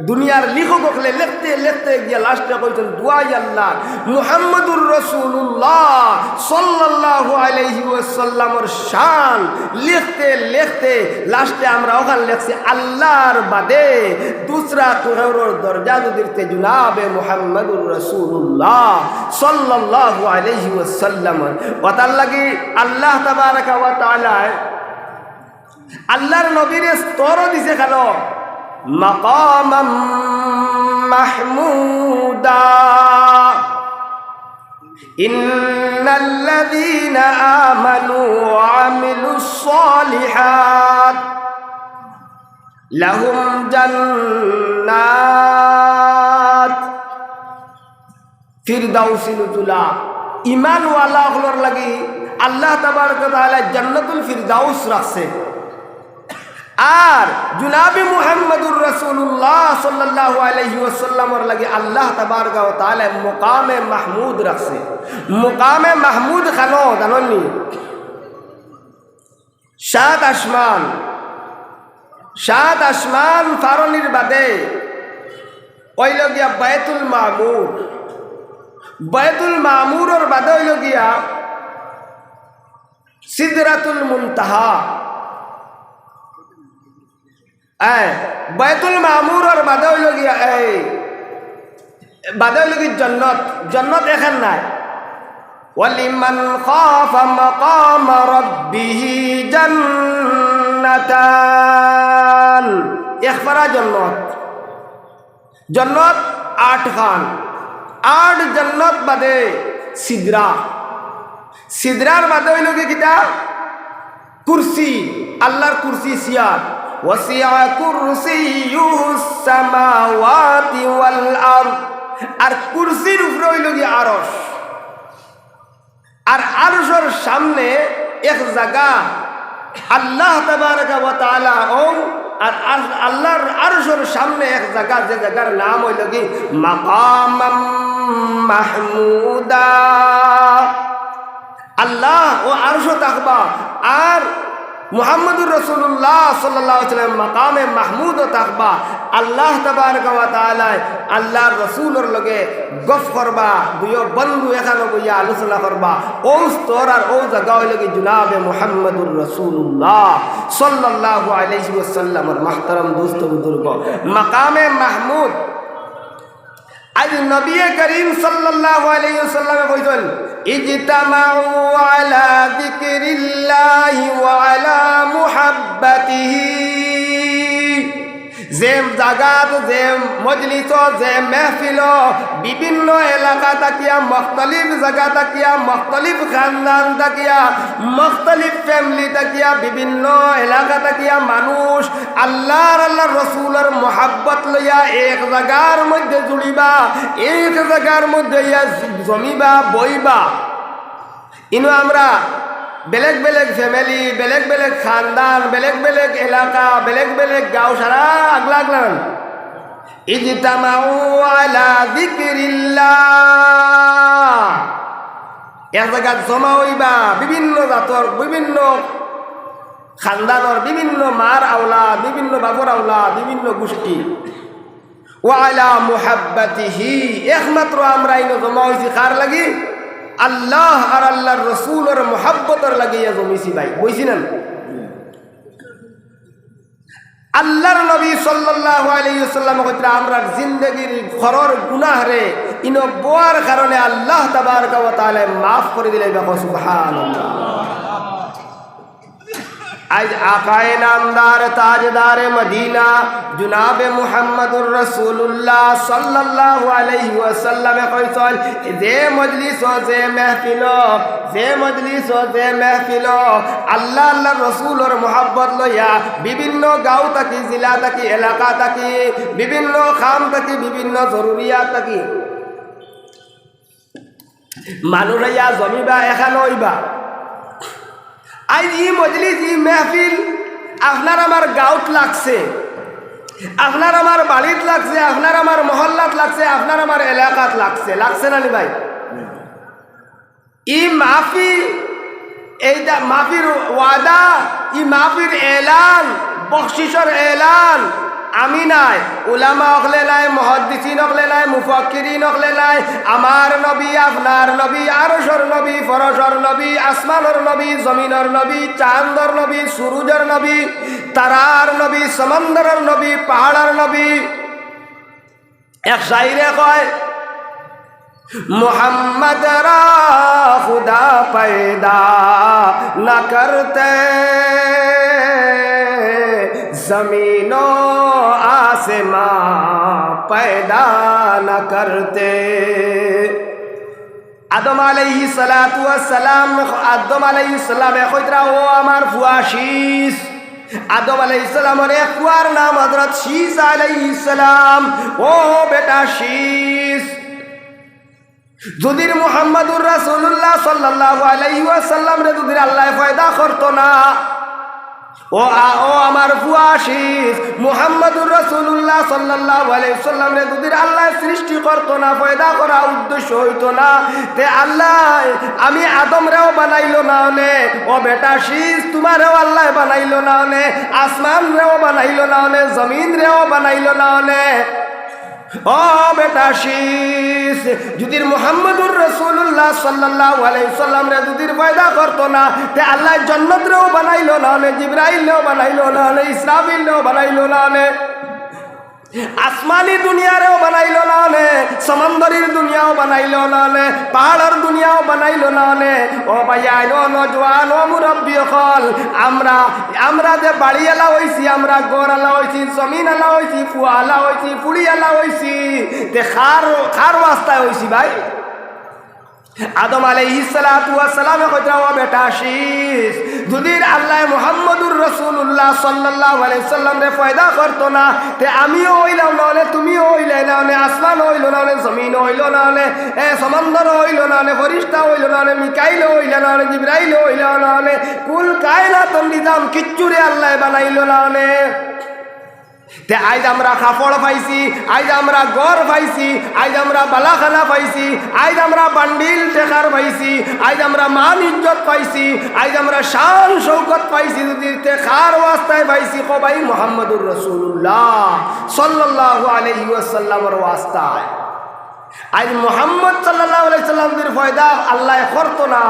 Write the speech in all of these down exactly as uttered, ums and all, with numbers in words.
দুনিয়ার লেখক অকলে লেখতে লেখতে গিয়া লাস্টে কইছইন, "দুয়াই আল্লাহ, মুহাম্মাদুর রাসূলুল্লাহ সাল্লাল্লাহু আলাইহি ওয়াসাল্লামর শান।" লেখতে লেখতে লাস্টে আমরা অখান লেখছি, "আল্লাহর বাদে দুসরা কেউরর দরজা যুদি তে জুনাবে মুহাম্মাদুর রাসূলুল্লাহ সাল্লাল্লাহু আলাইহি ওয়াসাল্লাম।" অতার লাগি আল্লাহ তাবারাকা ওয়া তাআলায় আল্লাহর নবীরে স্তরও দিছে কেন? মাকামাম মাহমুদা। ইন্নাল্লাযীনা আমানু ওয়া আমিলুস সালিহাত লাহুম জান্নাত ফিরদাউসি নুজুলা। ইমানওয়ালা অকলর লাগি আল্লাহ তাবারাকা ওয়া তাআলায় জান্নাতুল ফিরদাউস রাখছে। আর জুনাবি মুহাম্মাদুর রাসূলুল্লাহ সাল্লাল্লাহু আলাইহি ওয়াসাল্লামর লাগি আল্লাহ তাবারাকা ওয়া তাআলায় মুকামে মাহমুদ রাখছে। মুকামে মাহমুদ কেন জানইন নি? সাত আসমান, সাত আসমান ফারনির বাদে অইলো গিয়া বায়তুল মামুর। বায়তুল মামুরর বাদে অইলো গিয়া সিদরাতুল মুনতাহা। এই, বায়তুল মামুরর বাদে অইলো গিয়া, এই, বাদে অইলো কি জন্নত, জন্নত এখান নাই। ওয়ালিমান খাফা মাকামা রাব্বিহি জান্নাতান। এক ফারা জন্নত। জন্নত আট খান। আট জন্নত বাদে সিদরা। সিদরার বাদে অইলো কি কিতা? কুরসি, আল্লাহর কুরসি সিয়ার। ওয়াসিআ কুরসিয়ুহুস সামাওয়াতি ওয়াল আরদ। আর কুরসির উপরে অইলো গিয়া আরশ। আর আরশর সামনে এক জাগা আল্লাহ তাবারাকা ওয়া তাআলা অউ, আর আল-, আল্লাহর আরশর সামনে এক জাগা, যে জাগার নাম অইলো কি মাকামাম মাহমুদা। আল্লাহ অউ আরশো থাকবা, আর মুহাম্মাদুর রাসূলুল্লাহ সাল্লাল্লাহু আলাইহি ওয়াসাল্লাম মাকামে মাহমুদো থাকবা। আল্লাহ তাবারাকা ওয়া তাআলায় আল্লাহর রাসূলর লগে গফ করবা, দুইও বন্ধু এখানো বইয়া আলোচনা করবা। অউ স্তর আর অউ জাগা অইলো কি জুনাবে মুহাম্মাদুর রাসূলুল্লাহ সাল্লাল্লাহু আলাইহি ওয়াসাল্লামর। মুহতারাম দোস্ত বুজুর্গ, মাকামে মাহমুদ আজ নবী করিম সাল্লাল্লাহু আলাইহি ওয়াসাল্লামে কইছইন, "ইজতামাউ আলা যিকরিল্লাহি ওয়া আলা মুহাব্বাতিহি।" যে জাগাত, যে মজলিসো, যে মেহফিলো, বিভিন্ন এলাকা থাকিয়া, মুখতালিফ জাগা থাকিয়া, মুখতালিফ খানদান থাকিয়া, মুখতালিফ ফ্যামিলি থাকিয়া, বিভিন্ন এলাকা থাকিয়া মানুষ আল্লাহ আর আল্লাহর রসুলর মহাব্বত লইয়া এক জাগার মধ্যে জুড়িবা, এক জাগার মধ্যে ইয়া জমিবা, বইবা। ইনো আমরা বেলেগ বেলেগ ফ্যামিলি, বেলেগ বেলেগ খানদান, বেলেগ বেলেগ এলাকা, বেলেগ বেলেগ গাঁও, সারা আগলা আগলা। ইজতামাউ আলা যিকরিল্লাহ। এক জাগাত জমা অইবা বিভিন্ন জাতর, বিভিন্ন খানদানর, বিভিন্ন মার আওলাদ, বিভিন্ন বাপর আওলাদ, বিভিন্ন গোষ্ঠী। ওয়া আলা মুহাব্বাতিহি, একমাত্র আমরা ইনো জমা অইছি কার লাগি? আল্লাহ আর আল্লাহর রসুলর মহাব্বতর লাগি ইয়া জমিছি ভাই, বইছি না? আল্লাহর নবী সাল্লাল্লাহু আলাইহি ওয়াসাল্লাম কইতরা, আমরার জিন্দেগির খরর গুনাহরে ইনো বওয়ার কারণে আল্লাহ তাবারাকা ওয়া তাআলায় মাফ করি দিলাইবা। কও সুবহানাল্লাহ। আজ আকায়ে নামদার তাজদারে মদিনা জুনাবে মুহাম্মাদুর রাসূলুল্লাহ সাল্লাল্লাহু আলাইহি ওয়াসাল্লামে কইছইন, যে মজলিসো, যে মেহফিলো, যে মজলিসো, যে মেহফিলো আল্লাহ, আল্লাহর রসুলর মহাব্বত লইয়া বিভিন্ন গাঁও থাকি, জিলা থাকি, এলাকা থাকি, বিভিন্ন কাম থাকি, বিভিন্ন জরুরিয়াত থাকি মানুষ আইয়া জমিবা, এখানো অইবা। আইজ ই মজলিস, ই মেহফিল আপনার আমার গাঁওত লাগছে, আপনার আমার বাড়িত লাগছে, আপনার আমার মহল্লাত লাগছে, আপনার আমার এলাকাত লাগছে, লাগছে না নি ভাই? ই মাফি, এইটা মাফির ওয়াদা, ই মাফির এলান, বখশিসর এলান, আমি নায়, উলামা অকলে নায়, মুহাদ্দিসিন অকলে নায়, মুফাক্কিরিন অকলে নায়। আমার নবী, আপনার নবী, আরশর নবী, ফরশর নবী, আসমানর নবী, জমিনর নবী, চান্দর নবী, সুরুজর নবী, তারার নবী, সমুন্দরর নবী, পাহাড়র নবী। এক শাইরে কয়, محمد را خدا پیدا نہ کرتے، زمین و آسماں پیدا نہ کرتے۔ আদম আলাইহিস সালাতু ওয়াস সালাম, আদম আলাইহিস সালামে কইতরা, "ও আমার ফুয়া শীস।" আদম আলাইহিস সালামর এক ফুয়ার নাম হযরত শীস আলাইহিস সালাম। "ও বেটা শীস, যুদির মুহাম্মাদুর রাসূলুল্লাহ সাল্লাল্লাহু আলাইহি ওয়াসাল্লামরে যুদির আল্লায় পয়দা করতো না, ও আ-, ও আমার ফুয়া শীস, মুহাম্মাদুর রাসূলুল্লাহ সাল্লাল্লাহু আলাইহি ওয়াসাল্লামরে যুদির আল্লায় সৃষ্টি করতো না, পয়দা করা উদ্দেশ্য অইতো না, তে আল্লায় আমি আদমরেও বানাইলো না অনে, ও বেটা শীস, তুমারেও আল্লায় বানাইলো না অনে, আসমানরেও বানাইলো না অনে, জমিনরেও বানাইলো না অনে।" ও বেটা শীস, যুদির মুহাম্মাদুর রাসূলুল্লাহ সাল্লাল্লাহু আলাইহি ওয়াসাল্লামরে যুদির পয়দা করতো না, তে আল্লায় জন্নতরেও বানাইলো না অনে, জিব্রাইলরেও বানাইলো না অনে, ইসরাফিলরেও বানাইলো না অনে, আসমানি দুনিয়ারেও বানাইলো না অনে, সমুন্দরর দুনিয়াও বানাইলো না অনে, পাহাড়র দুনিয়াও বানাইলো না অনে। ও ভাইয়াইন, ও নওজোয়ান, ও মুরব্বি অকল, আমরা আমরা যে বাড়িআলা অইছি, আমরা ঘরআলা অইছি, জমিনআলা অইছি, ফুয়াআলা অইছি, ফুড়িআলা অইছি, তে কার, কার ওয়াস্তায় অইছি ভাই? আদম আলাইহিস সালাতু ওয়াস সালামে কইতরা, "ও বেটা শীস, যুদির আল্লায় মুহাম্মাদুর রাসূলুল্লাহ সাল্লাল্লাহু আলাইহি ওয়াসাল্লামরে পয়দা করতো না, তে আমিও অইলাম না অনে, তুমিও অইলায় না অনে, আসমান অইলো না অনে, জমিন অইলো না অনে, এ, সমুন্দর অইলো না অনে, ফিরিস্তা অইলো না অনে, মিকাইল অইলো না অনে, জিব্রাইল অইলো না অনে, কুল কায়নাতর নিজাম কিচ্ছুরে আল্লায় বানাইলো না অনে।" তে আইজ আমরা কাপড় পাইছি, আইজ আমরা ঘর পাইছি, আইজ আমরা বালাখানা পাইছি, আইজ আমরা বান্ডিল টেকার পাইছি, আইজ আমরা মান ইজ্জত পাইছি, আইজ আমরা শান শৌকত পাইছি, যুদি তে কার ওয়াস্তায় পাইছি? কও ভাই, মুহাম্মাদুর রাসূলুল্লাহ সাল্লাল্লাহু আলাইহি ওয়াসাল্লামর ওয়াস্তায়। আইজ মুহাম্মদ সাল্লাল্লাহু আলাইহি সাল্লামর পয়দা আল্লায় করতো না,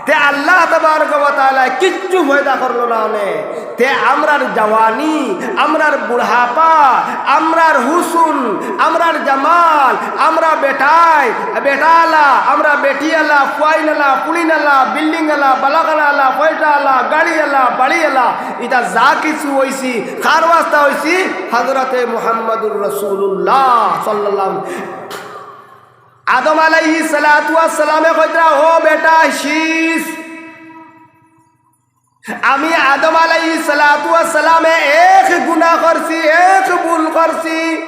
তে আল্লাহ তাবারাকা ওয়া তাআলায় কিচ্ছু পয়দা করলো না অনে। তে আমরার জওয়ানি, আমরার বুড়াপা, আমরার হুসন, আমরার জামাল, আমরা বেটায়, বেটাআলা, আমরা বেটিআলা, ফুয়াইনআলা, ফুড়িনআলা, বিল্ডিংআলা, বালাখানাআলা, পয়সাআলা, গাড়িআলা, বাড়িআলা, ইতা যা কিছু অইছি, কার ওয়াস্তা অইছি? হযরতে মুহাম্মাদুর রাসূলুল্লাহ সাল্লাল্লাহু আদম আলাইহিস সালাতু ওয়াস সালামে কইতরা, "ও বেটা শীস।" আমি আদম আলাইহিস সালাতু ওয়াস সালামে এক গুনাহ করছি, এক ভুল করছি।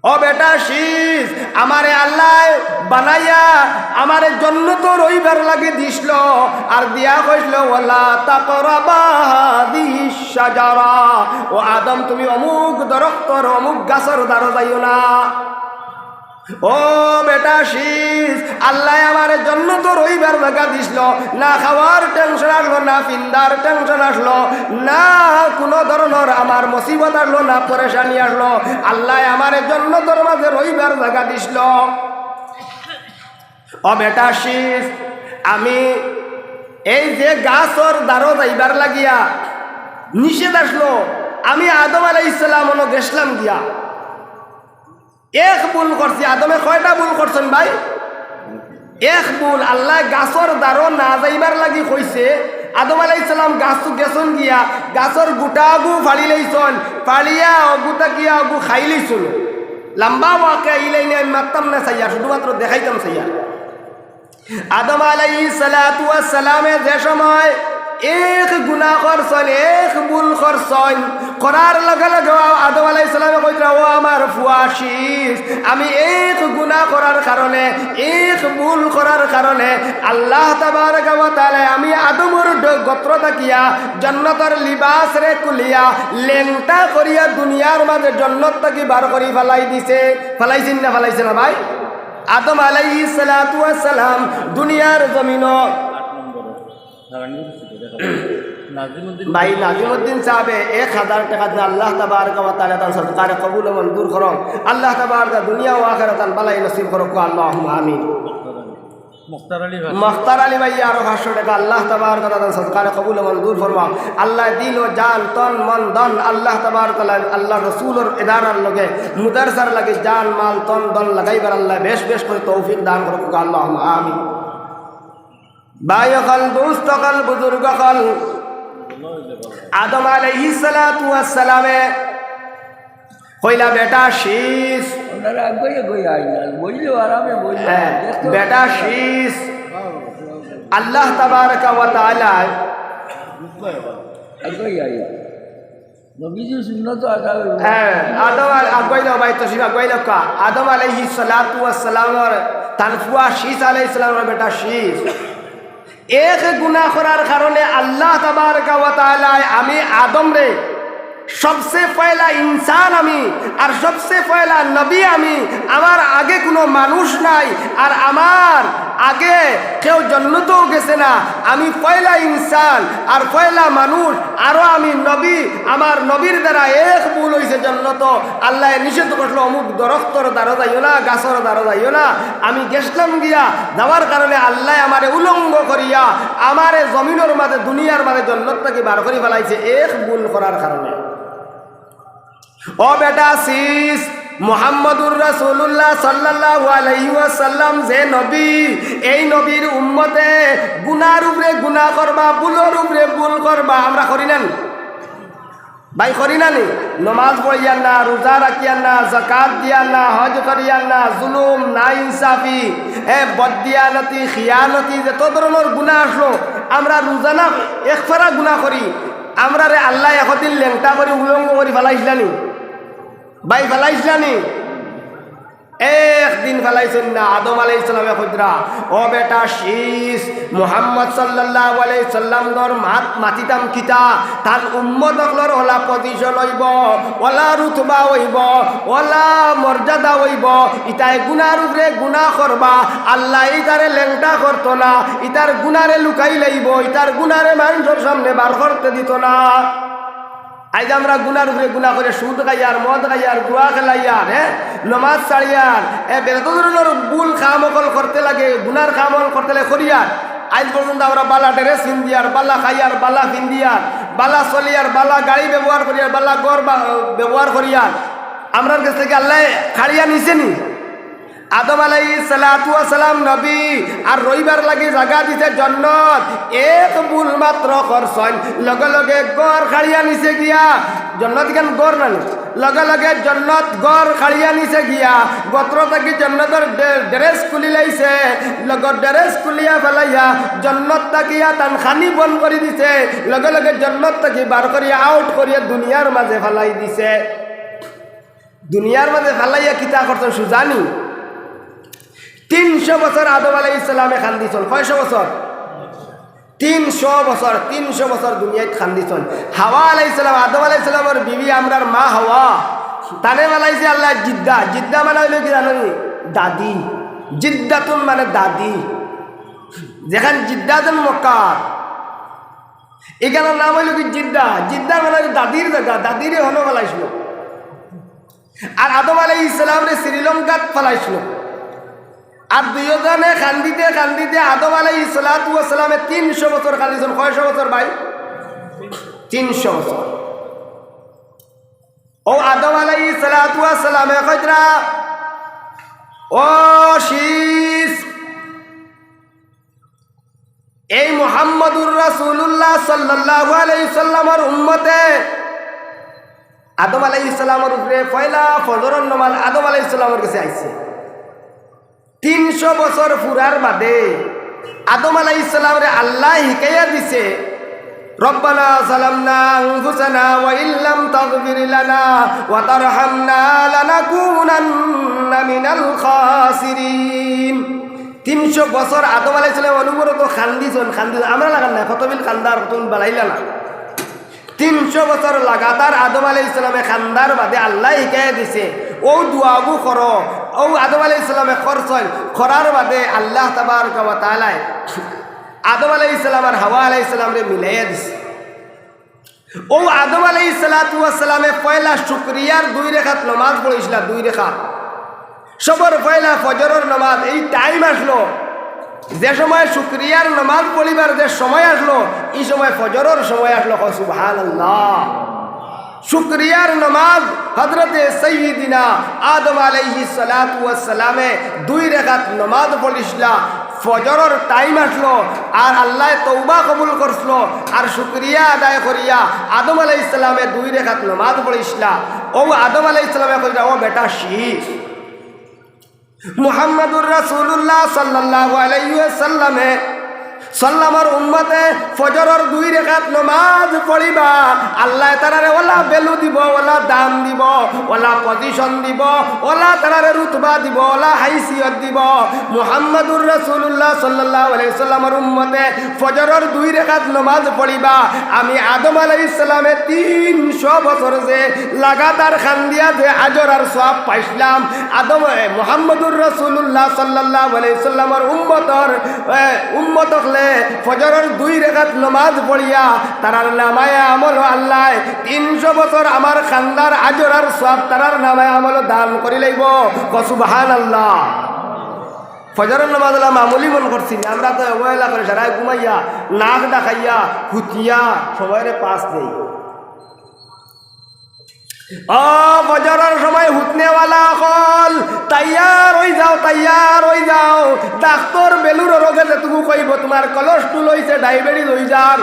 ও বেটা শীস, আমারে আল্লায় বানাইয়া আমারে জন্নতো রইবার লাগি দিছলো, আর দিয়া কইছলো, "ওয়ালা তাকরাবা হাযিহিশ শাজারা।" ও আদম, তুমি অমুক দরখতর, অমুক গাছর দ্বারো যাইও না। ও বেটা শীস, আল্লায় আমারে জন্নতো রইবার জাগা দিছলো, না খাওয়ার টেনশন আছলো, না ফিন্দার টেনশন আছলো, না কুনু ধরনর আমার মুসিবত আছলো, না পেরেশানি আছলো। আল্লায় আমারে জন্নতর মাঝে রইবার জাগা দিছলো। ও বেটা শীস, আমি এই যে গাছর দ্বারো যাইবার লাগিয়া নিষেধ আছলো, আমি আদম আলাইহিস সালাম অনো গেছলাম গিয়া। এক ভুল করছি। আদমে কয়টা ভুল করছইন ভাই? এক ভুল। আল্লায় গাছর দ্বারো না যাইবার লাগি কইছে। আদম আলাইহিস সালাম গাছ গেছইন গিয়া, গাছর গুটাগু ফাড়ি লাইছইন, ফাড়িয়া অগু থাকিয়া অগু খাই লাইছইন। লম্বা ওয়াকিয়া, ই লাইনে আমি মাততাম না চাইয়া, শুধুমাত্র দেখাইতাম চাইয়া। আদম আলাইহিস সালাতু ওয়াস সালামে যে সময় এক গুনাহ করছইন, এক ভুল করছইন, করার লগে লগে আদম আলাইহিস সালামে কইতরা, "ও আমার ফুয়া শীস, আমি এক গুনাহ করার কারণে, এক ভুল করার কারণে আল্লাহ তাবারাকা ওয়া তাআলায় আমি আদমর ড-, গোত্র থাকিয়া জন্নতর লিবাসরে খুলিয়া লেংটা করিয়া দুনিয়ার মাঝে জন্নত থাকি বার করি ফালাই দিছে।" ফালাইছইন না, ফালাইছে না ভাই? আদম আলাইহিস সালাতু ওয়াস সালাম দুনিয়ার জমিনো নাজিমুদ্দিন ভাই নাজিমুদ্দিন সাহেবে এক হাজার টেকা দিন। আল্লাহ তাবারক ওয়া তাআলা তান সদকারে কবুল ও মঞ্জুর করো। আল্লাহ তাবারক দুনিয়া ও আখিরাত তান ভালাই নসিব করো, আল্লাহুম্মা আমিন। মুখতার আলী ভাই। মুখতার আলী ভাই আরো পাঁচশো টেকা। আল্লাহ তাবারক ওয়া তাআলা তান সদকারে কবুল ও মঞ্জুর ফরমাও। আল্লাহ দিল ও জান, তন, মন, ধন, আল্লাহ তাবারক ওয়া তাআলা আল্লাহ রসুলর ইদারার লগে, মুদারসার লগে জান, মাল, তন, ধন লাগাইবার আল্লাহ বেশ বেশ করি তৌফিক দান করো, আল্লাহুম্মা আমিন। ভাই অকল, দোস্ত অকল, বুজুর্গ অকল, আদম আলাইহিস সালাতু ওয়াস সালামে কইলা, "বেটা শীষ।" আপনারা আগে গই আইন, বইলে আরামে বইলে। হ্যাঁ, দেখতে বেটা শীষ। আল্লাহ তাবারাকা ওয়া তাআলা আগে আইন। নবীজির সুন্নত আদা অইবো। হ্যাঁ, আদম আল-, আগুয়াইল ভাই, তশরিফ আগুয়াইল কা। আদম আলাইহিস সালাতু ওয়াস সালামর তান ফুয়া শীষ আলাইহিস সালামর বেটা শীষ। এক গুনাহ করার কারণে আল্লাহ তাবারাকা ওয়া তাআলায় আমি আদমরে সবচে পয়লা ইনসান আমি, আর সবচে পয়লা নবী আমি, আমার আগে কোনো মানুষ নাই, আর আমার আগে কেউ জন্নতও গেছে না, আমি পয়লা ইনসান আর পয়লা মানুষ, আরো আমি নবী, আমার নবীর দ্বারা এক ভুল অইছে জন্নত, আল্লায় নিষেধ করলো, "অমুক দরখতর দ্বারো যাইও না, গাছর দ্বারো যাইও না।" আমি গেছলাম গিয়া, যাওয়ার কারণে আল্লায় আমারে উলঙ্গ করিয়া, আমারে জমিনর মাঝে, দুনিয়ার মাঝে জন্নত থাকি বার করি ফালাইছে এক ভুল করার কারণে। ও বেটা শীষ, মুহাম্মদুর রাসূলুল্লাহ সাল্লাল্লাহু আলাইহি ওয়াসাল্লাম যে নবী, এই নবীর উম্মতে গুনার উপরে গুনা করবা, ভুলর উপরে ভুল করবা। আমরা করি না নি? ভাই, করি না নি? নমাজ পড়িয়ার না, রোজা রাখিয়ার না, যাকাত দিয়ার না, হজ করিয়ার না, জুলুম, নাইনসাফি, এ, বদদিয়ানতি, খিয়ানতি, যত ধরনর গুনা আছলো, আমরা রোজানা এক ফারা গুনা করি। আমরারে আল্লায় একদিন লেংটা করি উলঙ্গ করি ফালাইছলা নি? ভাই, ফালাইছলা নি? একদিন ফালাইছইন না। আদম আলাইহিস সালামে কইরা, "ও বেটা শীষ, মুহাম্মদ সাল্লাল্লাহু আলাইহি সাল্লামর মাত মাতিতাম কিতা? তান উম্মত অকলর অলা position অইবো, অলা রুতবা অইবো, অলা মর্যাদা অইবো, ইতায় গুনার উপরে গুনা করবা, আল্লায় ইতারে লেংটা করতো না, ইতার গুনারে লুকাই লাইবো, ইতার গুনারে মানষর সামনে বার করতে দিতো না।" আইজ আমরা গুনার উপরে গুনা করি, সুদ খাইয়ার, মদ খাইয়ার, জুয়া খেলাইয়ার, হ্যাঁ, নমাজ ছাড়িয়ার, এ, বেশ ধরনর ভুল কাম অকল করতে লাগে, গুনার কাম অকল করতে লাগে করিয়ার। আইজ পর্যন্ত আমরা বালা dress পিন্দিয়ার, বালা খাইয়ার, বালা পিন্দিয়ার, বালা চলিয়ার, বালা গাড়ি ব্যবহার করিয়ার, বালা ঘর বা-, ব্যবহার করিয়ার। আমরার গেছ থাকি আল্লায় কাড়িয়া নিছে নি? আদম আলাইহিস সালাতু ওয়াস সালাম নবী, আর রইবার লাগি জাগা দিছে জন্নত। এক ভুল মাত্র করছইন, লগে লগে ঘর কাড়িয়া নিছে গিয়া। জন্নত ইখান ঘর না নি? লগে লগে জন্নত ঘর কাড়িয়া নিছে গিয়া। গতর থাকি জন্নতর ডে-, dress খুলি লাইছে, লগে dress খুলিয়া ফালাইয়া জন্নত থাকিয়া তান খানি বন্ধ করি দিছে, লগে লগে জন্নত থাকি বার করিয়া out করিয়া দুনিয়ার মাঝে ফালাই দিছে। দুনিয়ার মাঝে ফালাইয়া কিতা করছইন সুজানি? তিনশো বছর আদম আলাইহিস সালামে কান্দিছইন। কয়শো বছর? তিনশো বছর, তিনশো বছর দুনিয়াত কান্দিছইন। হাওয়া আলাইহিস সালাম, আদম আলাইহিস সালামর বিবি, আমরার মা হাওয়া, তানে ফালাইছে আল্লায় জিদ্দা। জিদ্দা মানে অইলো কি জানো নি? দাদি। জিদ্দাতুন মানে দাদি। যেখান জিদ্দা যেন মক্কার, ইখানর নাম অইলো কি জিদ্দা। জিদ্দা মানে অইলো দাদির জাগা, দাদিরে হনো ফালাইছিল। আর আদম আলাইহিস সালামরে শ্রীলঙ্কাত ফালাইছিল। আর দুইওজনে কান্দিতে কান্দিতে আদম আলাইহিস সালাতু ওয়াস সালামে তিনশো বছর কান্দিছইন। কয়শো বছর ভাই? তিনশো বছর। ও আদম আলাইহিস সালাতু ওয়াস সালামে কইরা, "ও শীষ, এই মুহাম্মদুর রাসূলুল্লাহ সাল্লাল্লাহু আলাইহি সাল্লামর উম্মতে।" আদম আলাইহিস সালামর উপরে পয়লা ফজরর নমাজ আদম আলাইহিস সালামর গেছে আইছে। তিনশো বছর পুরার বাদে আদম আলাইহিস সালামরে আল্লায় হিকাইয়া দিছে, "রব্বানা যালামনা আনফুসানা ওয়া ইল্লাম তাগফির লানা ওয়া তারহামনা লানাকুনান্না মিনাল খাসিরিন।" তিনশো বছর আদম আলাইহিস সালাম অনবরত কান্দিছইন, কান্দিছইন। আমরা লাখান না, কতবিল কান্দার, কতবিল বাড়াইলা না। তিনশো বছর লাগাতার আদম আলাইহিস সালামে কান্দার বাদে আল্লায় হিকাইয়া দিছে, "অউ দোয়াগু করো।" অউ আদম আলাইহিস সালামে করছইন, করার বাদে আল্লাহ তাবারাকা ওয়া তাআলায় আদম আলাইহিস সালাম আর হাওয়া আলাইহিস সালামরে মিলাইয়া দিছে। অউ আদম আলাইহিস সালাতু ওয়াস সালামে পয়লা শুকরিয়ার দুই রেকাত নমাজ পড়ছিলা, দুই রেকাত। সবর পয়লা ফজরর নমাজ, এই টাইম আসলো, যে সময় শুকরিয়ার নমাজ পড়িবার যে সময় আসলো, ই সময় ফজরর সময় আসলো। কও সুবহানাল্লাহ। শুকরিয়ার নমাজ হযরতে সাইয়্যিদিনা আদম আলাইহিস সালাতু ওয়াস সালামে দুই রেকাত নমাজ পড়ছিলা। ফজরর টাইম আসলো, আর আল্লায় তওবা কবুল করছলো, আর শুকরিয়া আদায় করিয়া আদম আলাইহিস সালামে দুই রেকাত নমাজ পড়ছিলা। অউ আদম আলাইহিস সালামে কইরা, "ও বেটা শিখ।" মুহাম্মাদুর রাসূলুল্লাহ সাল্লাল্লাহু আলাইহি ওয়াসাল্লামে সাল্লামর উম্মতে ফজরর দুই রেকাত নমাজ পড়িবা, আল্লায় তারারে অলা ভ্যালু দিবো, অলা দাম দিবো, অলা পজিশন দিবো, অলা তারারে রুতবা দিবো, অলা হাইসিয়ত দিবো। মুহাম্মাদুর রাসূলুল্লাহ সাল্লাল্লাহু আলাইহি ওয়াসাল্লামর উম্মতে ফজরর দুই রেকাত নমাজ পড়িবা। আমি আদম আলাইহিস সালামে তিনশো বছর যে লাগাতার কান্দিয়া যে আজর আর সওয়াব পাইছলাম, আদম, এ, মুহাম্মাদুর রাসূলুল্লাহ সাল্লাল্লাহু আলাইহি ওয়াসাল্লামর উম্মতর, এ, উম্মত অকলে ফজরর দুই রেকাত নমাজ পড়িয়া তারার নামায়ে আমল আল্লায় তিনশো বছর আমার কান্দার আজর আর সওয়াব তারার নামায়ে আমল দান করি লাইবো। কও সুবহানাল্লাহ। ফজরর নমাজ অলা মামুলি মন করছি না, আমরা তো অবহেলা করি, সারায় ঘুমাইয়া, নাক ডাকাইয়া, হুতিয়া, সময়রে পাস দেই। ও ফজরর সময় হুতনেওয়ালা অকল, তৈয়ার অই যাও, তৈয়ার অই যাও। ডাক্তর বেলুড়র রোগে যেটুকু কইবো, তুমার cholesterol অইছে, ডায়াবেটিস অই যার।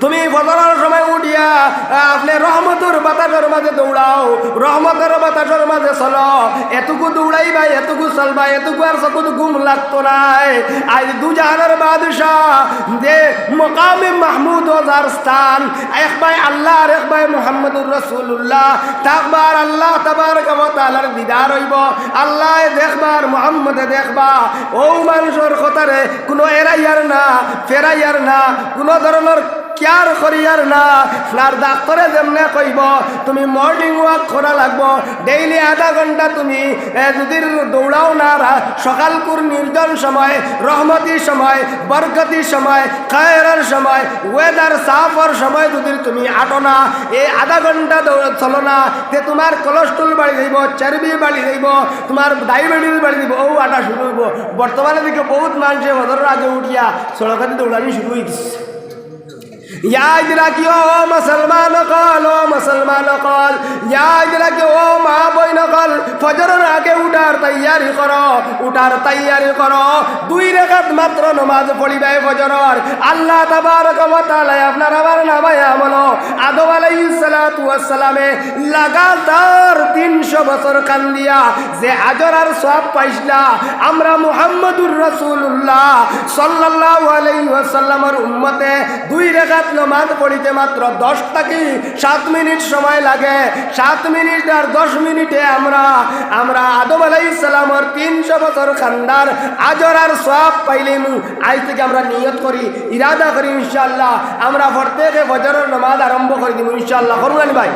তুমি ফজরর সময় উঠিয়া, আহ, আপনে রহমতর বাতাসর মাঝে দৌড়াও, রহমতর বাতাসর মাঝে চলো। এটুকু দৌড়াইবায়, এটুকু চলবায়, এটুকু আর চকুত ঘুম লাগতো নায়। আইজ দুজাহানর বাদশা, যে মকামে মাহমুদ অউ যার স্থান, একবায় আল্লাহ আর একবায় মুহাম্মাদুর রাসূলুল্লাহ, তাকবার আল্লাহ তাবারাকা ওয়া তাআলার দিদার অইবো, আল্লায় দেখবার, মুহাম্মদে দেখবা। অউ মানষর কথারে কুনু এড়াইয়ার না, ফেরাইয়ার না, কুনু ধরনর কেয়ার করিয়ার না। আপনার ডাক্তরে যেমনে কইবো, তুমি morning walk করা লাগবো, daily আধা ঘন্টা তুমি, এ, যদি দৌড়াও না, রা-, সকালকুর নির্জন সময়, রহমতি সময়, বরকতি সময়, খায়রর সময়, weather সাফর সময় যদি তুমি আটো না, এই আধা ঘন্টা দৌড় চলো না, তে তুমার cholesterol বাড়ি যাইবো, চর্বি বাড়ি যাইবো, তুমার ডায়াবেটিস বাড়ি যাইবো, অউ আটা শুরু অইবো। বর্তমানে দেখি বউত মানষে ফজরর আগে উঠিয়া সড়কদি দৌড়ানি শুরু অই গেছে। ইয়াদ রাখিও ও মুসলমান অকল, ও মুসলমান অকল, ইয়াদ রাখিও ও মা বইন অকল, ফজরর আগে উঠার তৈয়ারি করো, উঠার তৈয়ারি করো। দুই রেকাত মাত্র নমাজ পড়িবায় ফজরর। আল্লাহ তাবারাকা ওয়া তাআলায় আপনার আমার নামায়ে আমল আদম আলাইহিস সালাতু ওয়াস সালামে লাগাতার তিনশো বছর কান্দিয়া যে আজর আর সওয়াব পাইছলা, আমরা মুহাম্মাদুর রাসূলুল্লাহ সাল্লাল্লাহু আলাইহি ওয়াসাল্লামর উম্মতে দুই রেকাত নমাজ পড়িতে মাত্র দশ থাকি সাত মিনিট সময় লাগে। সাত মিনিট আর দশ মিনিটে আমরা, আমরা আদম আলাইহিস সালামর তিনশো বছর কান্দার আজর আর সওয়াব পাইলিমু। আইজ থাকি আমরা নিয়ত করি, ইরাদা করি, ইনশাআল্লাহ আমরা প্রত্যেকে ফজরর নমাজ আরম্ভ করি দিমু, ইনশাআল্লাহ। করমু নি ভাই?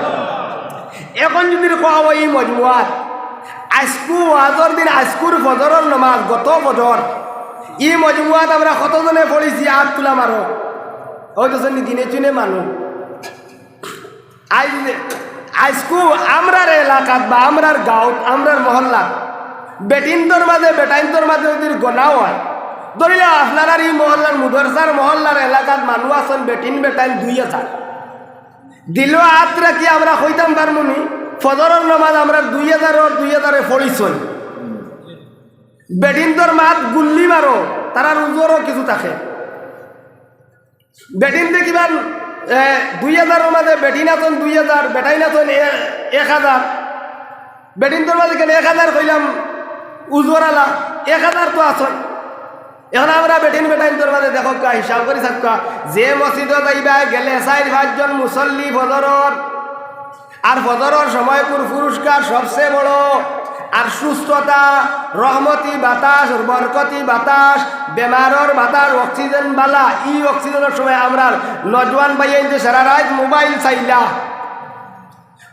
এখন যদি কওয়া অয় ই মজমুয়াত, আইজকু ওয়াজর দিন, আইজকুর ফজরর নমাজ, গত ফজর, ই মজমুয়াত আমরা কতজনে পড়ছি, আত তুলা মারো। অউ তো হুনছি দিনে চুনে মানু। আইজ, আইজকু আমরার এলাকাত বা আমরার গাঁওত, আমরার মহল্লাত, বেটিন্তর মাঝে, বেটাইন্তর মাঝে যদি গনা অয়, ধরিলাও আপনারার ই মহল্লার, মুদরসার মহল্লার এলাকাত মানু আছইন বেটিন বেটাইন দুই হাজার। দিলো আত রাখি আমরা কইতাম পারমু নি, ফজরর নমাজ আমরার দুই হাজারর দুই হাজারে পড়ছইন। বেটিন্তর মাত গুল্লি মারো, তারার উজরও কিছু থাকে। বেটিন দেখিবা, এ, দুই হাজারর মাঝে বেটিন আছইন দুই হাজার, বেটাইন আছইন এ-, এক হাজার। বেটিন্তর মাঝে কেনে এক হাজার কইলাম, উজরআলা, এক হাজার তো আছইন। এখন আমরা বেটিন বেটাইন্তর মাঝে দেখউক্কা, হিসাব করি চাউক্কা, যে মসজিদো যাইবা গেলে চাইর পাঁচজন মুসল্লি ফজরর, আর ফজরর সময়কুর পুরস্কার সবচেয়ে বড়, আর সুস্থতা, রহমতি বাতাস, বরকতি বাতাস, বেমারর বাতাস, অক্সিজেন বালা, ই অক্সিজেনর সময় আমরার নওজোয়ান ভাইয়াইন্তে সারা রাইত মোবাইল চাইলা,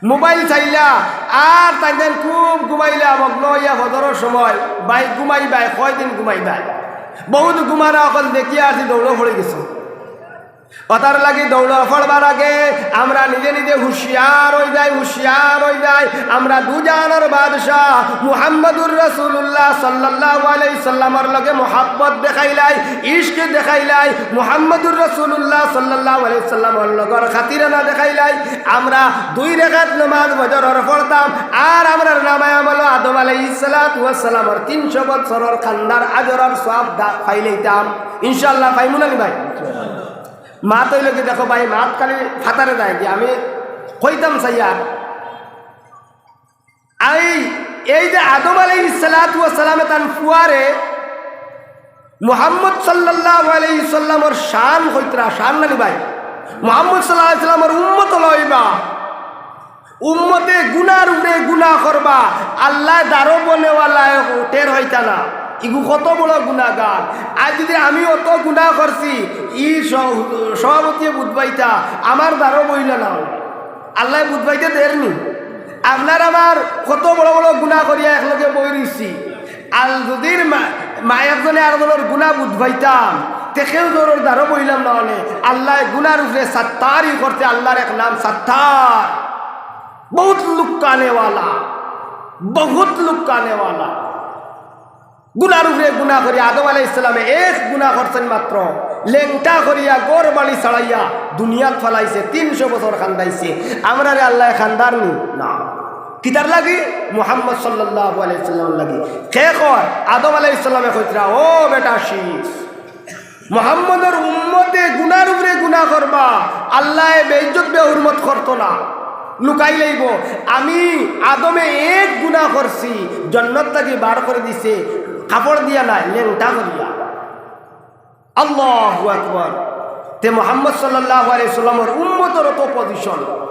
মোবাইল চাইলা, আর তাইন তাইন খুব ঘুমাইলা, মগ্ন অইয়া ফজরর সময়, ভাই ঘুমাইবায়, কয়দিন ঘুমাইবায়? বহুত ঘুমানা অকল দেখিয়া আছি, দৌড়ো পড়ি গেছো। অতার লাগি দৌড়ো পড়বার আগে আমরা নিজে নিজে হুঁশিয়ার অই যাই, হুঁশিয়ার অই যাই। আমরা দুজাহানর বাদশাহ মুহাম্মদুর রাসূলুল্লাহ সাল্লাল্লাহু আলাইহি সাল্লামর লগে মোহাব্বত দেখাইলাই, ইশক দেখাইলাই, মুহাম্মদুর রাসূলুল্লাহ সাল্লাল্লাহু আলাইহি সাল্লামর লগর খাতিরানা দেখাইলাই। আমরা দুই রেকাত নামাজ ফজরর পড়তাম, আর আমরার নামায় আমলো আদম আলাইহিস সালাতু ওয়াস সালামর তিনশো বছরর কান্দার আজরর সওয়াব দা-, পাইলাইতাম। ইনশাআল্লাহ পাইমু না নি ভাই? মাত অইলো কি দেখো ভাই, মাত খালি ফাতারে যায় কি আমি কইতাম চাইয়ার। এই, এই যে আদম আলাইহিস সালাতু ওয়াস সালামে তান ফুয়ারে মুহাম্মদ সাল্লাল্লাহু আলাইহি সাল্লামর শান কইতরা, শান না নি ভাই? মুহাম্মদ সাল্লাল্লাহু আলাইহি সাল্লামর উম্মত অইবা, উম্মতে গুনার উপরে গুনা করবা, আল্লায় দারো বনেওয়ালায় টের পাইতা না। ইগু কত বড় গুনাগার। আর যদি আমি অত গুনা করছি, ই স-, সভাপতিয়ে বুঝবাইতা, আমার দারো বইলা না। আল্লায় বুঝবাইতে দের নি। আপনার আমার কত বড় বড় গুনা করিয়া একলগে বই রইছি। আর যদি মা-, মা একজনে আর একজনর গুনা বুঝবাইতাম, তে কেউ জোরর দারো বইলাম না অনে। আল্লায় গুনার উপরে সাত্তারি করতে, আল্লাহর এক নাম সাত্তার। বহুত লুকানেওয়ালা, বহুত লুকানেওয়ালা। গুনার উপরে গুনা করি আদম আলাইহিস সালামে এক গুনা করছেন মাত্র, লেংটা করিয়া ঘর বাড়ি ছাড়াইয়া দুনিয়াত ফালাইছে, তিনশো বছর কান্দাইছে। আমরারে আল্লায় কান্দার নি না। কিতার লাগি? মুহাম্মদ সাল্লাল্লাহু আলাইহি সাল্লামর লাগি। কে কয়? আদম আলাইহিস সালামে কইতরা, "ও বেটা শীষ, মুহাম্মদর উম্মতে গুনার উপরে গুনা করবা, আল্লায় বেইজ্জত বেহুরমত করতো না, লুকাই লইব। আমি আদমে এক গুনা করছি, জন্নত থাকি বার করি দিছে, কাপড় দিয়া নায়, লেংটা করিয়া।" আল্লাহু আকবার। তে মুহাম্মদ সাল্লাল্লাহু আলাইহি সাল্লামর উম্মতর অত পজিশন,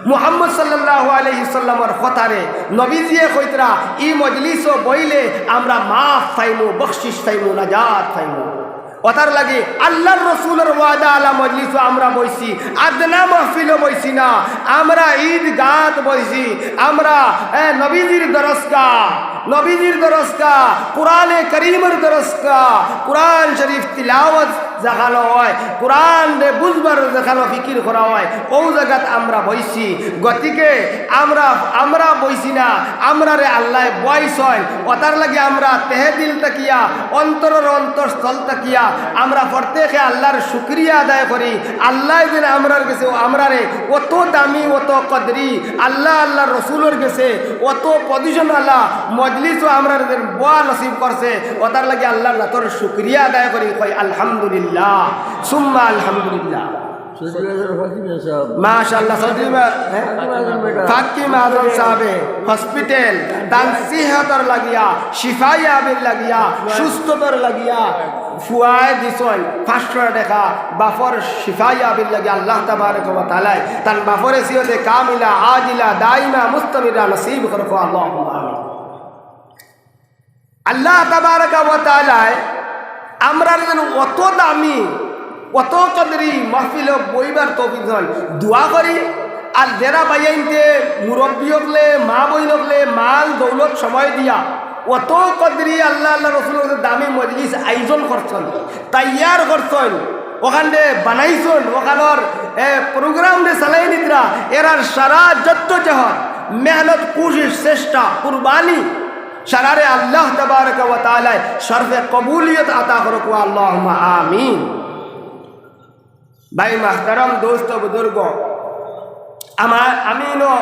মুহাম্মদ সাল্লাল্লাহু আলাইহি সাল্লামর কথারে নবীজিয়ে কইতরা, "ই মজলিসো বইলে আমরা মাফ পাইমু, বখশিশ পাইমু, নাজাত পাইমু।" অতার লাগি আল্লাহর রসুলর ওয়াদা আলা মজলিসো আমরা বইছি, আদনা মাহফিলো বইছি না, আমরা ঈদগাত বইছি, আমরা, এ, নবীজির দরসগা, নবীজির দরসগা, কোরআনে করিমর দরসগা, কোরআন শরীফ তিলাওয়াত যেখানো হয়, কোরআনরে বুঝবার যেখানো ফিকির করা হয়, অউ জাগাত আমরা বইছি। গতিকে আমরা, আমরা বইছি না, আমরারে আল্লায় বওয়াইছইন। অতার লাগি আমরা তেহে দিল থাকিয়া, অন্তরর অন্তরস্থল থাকিয়া আমরা প্রত্যেকে আল্লাহর শুকরিয়া আদায় করি। আল্লায় যেন আমরার গেছে, আমরারে অত দামি, অত কদরি, আল্লাহ, আল্লাহর রসুলর গেছে অত পজিশন আলা মজলিসো আমরারে যেন বওয়া নসিব করছে, অতার লাগি আল্লাহর জাতর শুকরিয়া আদায় করি, কই আলহামদুলিল্লাহ, সুম্মা আলহামদুলিল্লাহ। চৌধুরী আজম ফাকিম সাহেব। মাশাআল্লাহ, চৌধুরী মা-, হ্যাঁ? ফাকিম আজম বেটা। ফাকিম আজম সাহেবে হসপিটাল, তান সিহতর লাগিয়া, শিফা ইয়াবির লাগিয়া, সুস্থতার লাগিয়া, ফুয়ায় দিছইন পাঁচশো টেকা, বাপর শিফা ইয়াবির লাগিয়া আল্লাহ তাবারাকা ওয়া তাআলায় তান বাপরে সিহতে কামিলা, আজিলা, দাইমা, মুস্তামিরা নসিব করো, আল্লাহুম্মা আমিন। আল্লাহ তাবারাকা ওয়া তাআলায় আমরারে যেন অত দামি, অত কদরি মাহফিলো বইবার তৌফিক দেন। দোয়া করি, আর যেরা ভাইয়াইন্তে, মুরব্বি অকলে, মা বইন অকলে, মাল দৌলত সময় দিয়া অত কদরি আল্লাহ, আল্লাহ রসুলর দামি মজলিস আয়োজন করছইন, তৈয়ার করছইন, অখানরে বানাইছইন, অখানর, এ, প্রোগ্রামরে চালাই নিতরা, এরার সারা জদ্দোজহদ, মেহনত, কুশিশ, চেষ্টা, কুরবানি, সারারে আল্লাহ তাবারাকা ওয়া তাআলায় শরফে কবুলিয়ত আতা করুক, আল্লাহুম্মা আমিন। ভাই মাহতারাম, দোস্ত, বুজুর্গ, আমার, আমি ইনো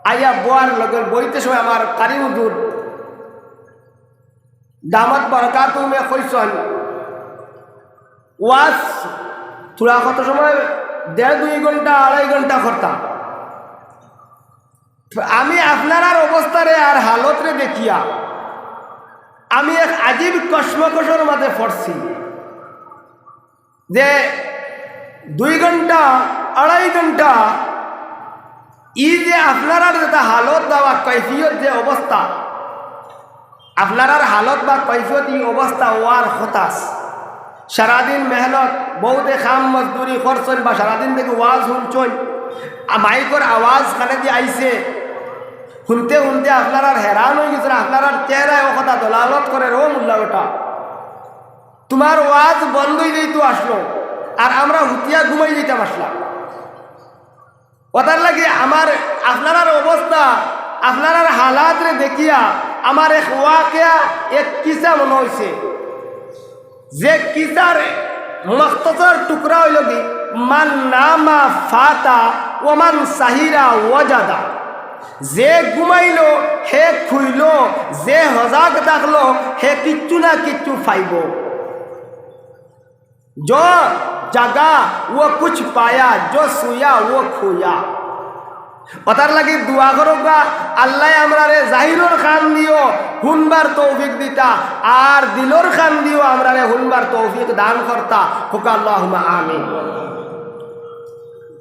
আইয়া বওয়ার লগে বইতে সময় আমার কারি হুজুর দামাত বারাকাতুহুমে কইছইন, ওয়াজ থুড়া কত সময়, দেড় দুই ঘন্টা, আড়াই ঘন্টা করতাম। আমি আপনারার অবস্থারে আর হালতরে দেখিয়া আমি এক আজীব কশমকশর মাঝে পড়ছি যে দুই ঘন্টা, আড়াই ঘন্টা, ই যে আপনারার যেটা হালত বা কৈফিয়ত যে অবস্থা, আপনারার হালত বা কৈফিয়ত ই অবস্থা অওয়ার কথা। সারাদিন মেহনত, বহুতে কাম মজদুরি করছইন বা সারাদিন থাকি ওয়াজ হুনছইন, আ, মাইকর আওয়াজ কানেদি আইছে, হুনতে হুনতে আপনারার হেরান অইগেছইন, আপনারার চেহারায় অউ কথা দলালত করের, ও মুল্লা বেটা। তুমার ওয়াজ বন্ধ অই যাইতো আছলো, আর আমরা হুতিয়া ঘুমাই যাইতাম আছলাম। অতার লাগি আমার, আপনারার অবস্থা, আপনারার হালাতরে দেখিয়া আমার এক ওয়াকিয়া, এক কিসা মনো অইছে। যে কিসার মখতসর টুকরা অইলো কি, "মান নামা ফাতা, ওমান সাহিরা ওয়াজাদা।" যে ঘুমাইলো, হে খুইলো, যে হজাগ থাকলো, হে কিচ্ছু না কিচ্ছু পাইবো। "জো জাগা, ও কুছ পায়া, জো সুয়া, ও খুয়া।" অতার লাগি দোয়া করউক্কা, আল্লায় আমরারে জাহিরর কান দিও হুনবার তৌফিক দিতা, আর দিলর কান দিও আমরারে হুনবার তৌফিক দান করতা। কউক্কা আল্লাহুম্মা আমিন।